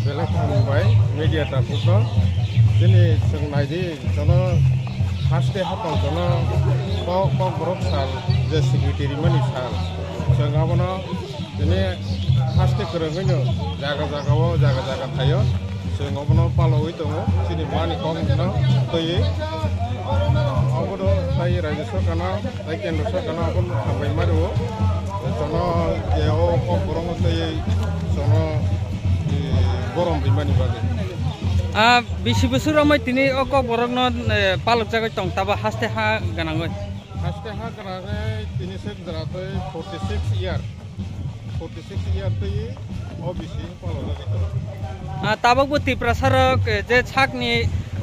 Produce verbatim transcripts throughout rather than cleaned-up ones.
Belai khum bai media takhukno chini chwng naidi jono haste hapang jono kok kok borok sal je secretary mani sal chwng abono tini haste kwrwngwino jaga jaga o jaga jaga thaio chwng obono palogwi tongo chini mani kok no twiwi obono tai rajya sarkar no. Tai kendra sarkar no abono hambai ma rwo. Jono je o kokborok no tei jono, eh, borom rimani bagwi. Ah, bisi bwswk romwi tini o kokborok no, eh, palok jagwi tong tabo haste ha gwnangwi. Haste ha gwnangwi tini se jora tei forty six year. Forty six year tei o bisi palok jagwi tongo. Ah, tabukbo Tiprasa rok, eh, je sakni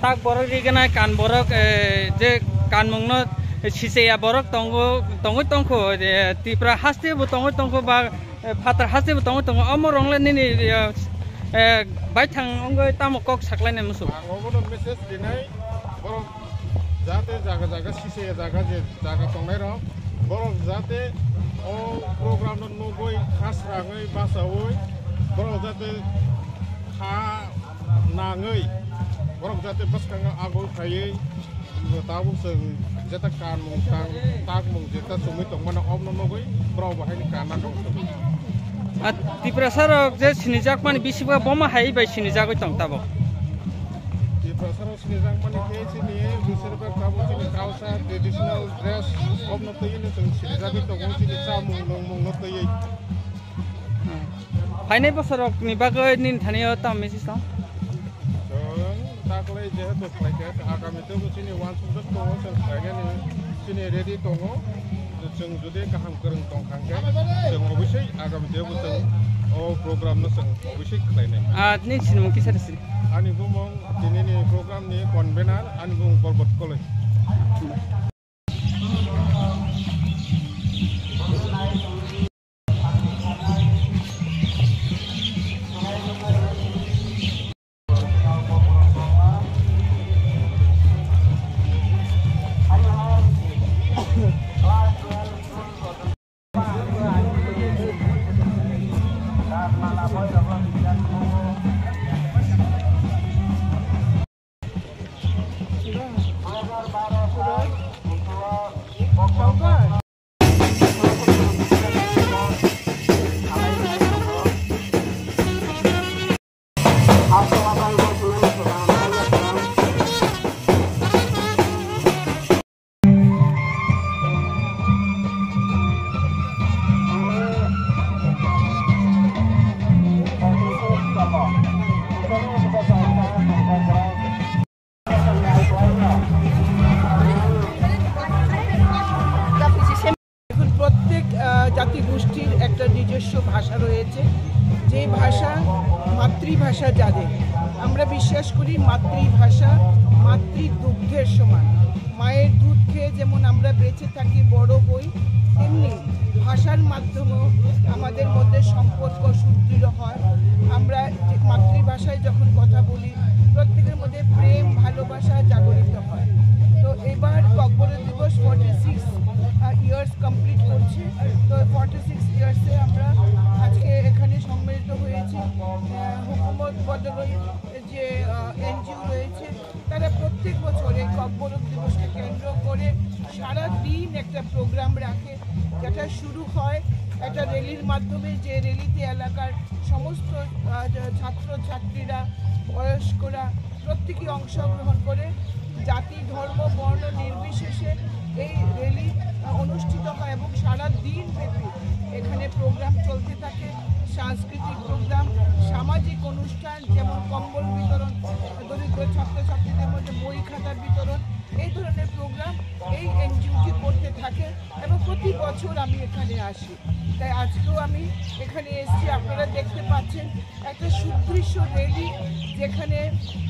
tak borok riganai kan borok, eh, je kanmungno sicheya borok tongo, tongwi tongkho, eh, Tipra haste bo tongwi tongkho ba, eh, phatar haste bo tongwi tongo. Omo rwngle nini, eh, eh, baithang wngwi tamo kok saklainai muchung? Ang obono message rinai, borok jate jaga jaga sise jaga je jaga tongnai rok borok jate o program no nugwi khasrangwi bachaui borok jate kha nangwi borok jate bwskango agoi phaiwi tabuk chwng jeta kanmung tang takmung jeta chumui tongmano obno nugwi borok bo haini kanna tong. Ah, Tiprasa rok je sinijakmani bisingo boma hai bai sinijagwi tong tabuk. Tiprasa rok sinijakmani khe chini bwswk bak tabuk chini culture, traditional dress, obno twiwi no chwng sinijagwi tongo, chini chamung nungmung no twiwi. Phainai bosor rok ni bagwi nini thani o tamo message tong? Chwng taklai jehetu khlaikha, agami teibo chini uansukjak tongo, chwng khlainani chini ready tongo. Chwng jodi kaham kwrwng tong kha khe, chwng obisoi agami teibo chwng o program no chwng obisoi khlainai. Ah, nini sinimung kisa rwsidi. Ani bumung tinini program ni convener, ani bumung Porbot Koloi. এখন প্রত্যেক, আহ, জাতিগোষ্ঠীর একটা নিজস্ব ভাষা রয়েছে, যে ভাষা মাতৃভাষা যাদের। আমরা বিশ্বাস করি মাতৃভাষা মাতৃদুগ্ধের সমান। মায়ের দুধ খেয়ে যেমন আমরা বেঁচে থাকি, বড় হই, তেমনি ভাষার মাধ্যমেও আমাদের মধ্যে সম্পর্ক সুদৃঢ় হয়। আমরা যে মাতৃভাষায় যখন কথা বলি, প্রত্যেকের মধ্যে প্রেম, ভালোবাসা জাগরিত হয়। তো এবার ইয়ার্স কমপ্লিট করছে। তো ফর্টি সিক্স ইয়ার্সে আমরা আজকে এখানে সম্মিলিত হয়েছি। আহ, হুকুমত বদলই যে এনজিও রয়েছে, তারা প্রত্যেক বছর এই ককবরক দিবসকে কেন্দ্র করে সারা দিন একটা প্রোগ্রাম রাখে, যেটা শুরু হয় একটা র্যালির মাধ্যমে, যে র্যালিতে এলাকার সমস্ত আহ, ছাত্র ছাত্রীরা, বয়স্করা প্রত্যেকেই অংশগ্রহণ করে। জাতি, ধর্ম, বর্ণ নির্বিশেষে এই র্যালি আহ, অনুষ্ঠিত হয় এবং সারা দিন ব্যাপী এখানে প্রোগ্রাম চলতে থাকে। সাংস্কৃতিক প্রোগ্রাম, সামাজিক অনুষ্ঠান, যেমন কম্বল বিতরণ, দরিদ্র ছাত্রছাত্রীদের মধ্যে বই খাতা বিতরণ, এই ধরনের প্রোগ্রাম এই এনজিওটি করতে থাকে এবং প্রতি বছর আমি এখানে আসি। তাই আজকেও আমি এখানে এসেছি। আপনারা দেখতে পাচ্ছেন একটা সুদৃশ্য র্যালি, যেখানে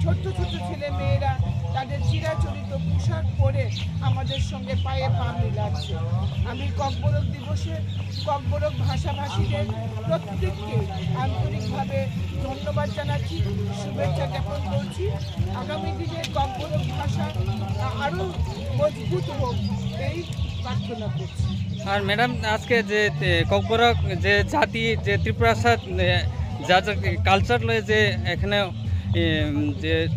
ছোট্ট ছোট্ট ছেলে মেয়েরা তাদের চিরাচরিত পোশাক পরে আমাদের সঙ্গে পায়ে পা মিলাচ্ছে। আমি ককবরক দিবসে ককবরক ভাষাভাষীদের প্রত্যেককে আন্তরিকভাবে ধন্যবাদ জানাচ্ছি, শুভেচ্ছা জ্ঞাপন করছি। আগামী দিনে ককবরক ভাষা আ-, আরও মজবুত হোক, এই প্রার্থনা করছি। আর ম্যাডাম, আজকে যে, এ, ককবরক যে জাতি, যে ত্রিপুরাসাদ, এ, যা যা কালচার লয়ে যে এখানে, এ, যে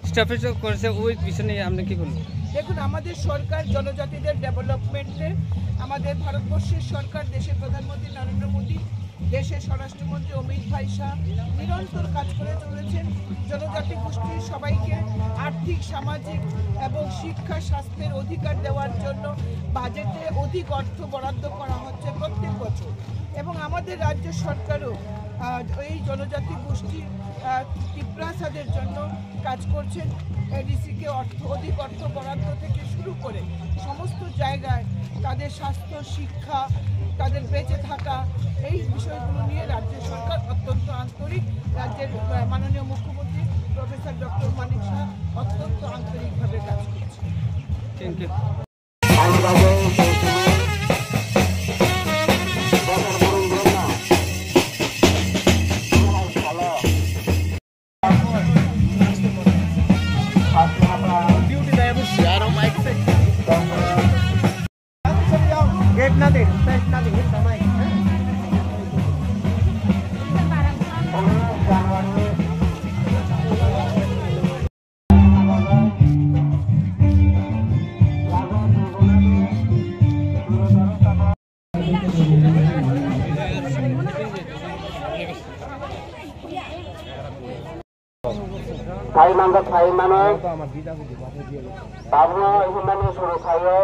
স্থাপিত করেছে, ওই বিষয় নিয়ে আপনি কি বলবেন? দেখুন, আমাদের সরকার জনজাতিদের ডেভেলপমেন্টে, আমাদের ভারতবর্ষের সরকার, দেশের প্রধানমন্ত্রী নরেন্দ্র মোদী, দেশের স্বরাষ্ট্রমন্ত্রী অমিত ভাই শাহ নিরন্তর কাজ করে চলেছেন। জনজাতি গোষ্ঠীর সবাইকে আর্থিক, সামাজিক এবং শিক্ষা, স্বাস্থ্যের অধিকার দেওয়ার জন্য বাজেটে অধিক অর্থ বরাদ্দ করা হচ্ছে প্রত্যেক বছর। এবং আমাদের রাজ্য সরকারও, আহ, এই জনজাতি গোষ্ঠী, আহ, তিপ্রাসাদের জন্য কাজ করছেন। এডিসিকে অর্থ, অধিক অর্থ বরাদ্দ থেকে শুরু করে সমস্ত জায়গায় তাদের স্বাস্থ্য, শিক্ষা, তাদের বেঁচে থাকা, এই বিষয়গুলো নিয়ে রাজ্য সরকার অত্যন্ত আন্তরিক। রাজ্যের, আহ, মাননীয় মুখ্যমন্ত্রী প্রফেসর ডক্টর মানিক সাহা অত্যন্ত আন্তরিকভাবে কাজ করছেন। Thank you. Gate na de, side na de, hit na mai. Sai mangkha, sai mano. Tabukno himnani suru khaio.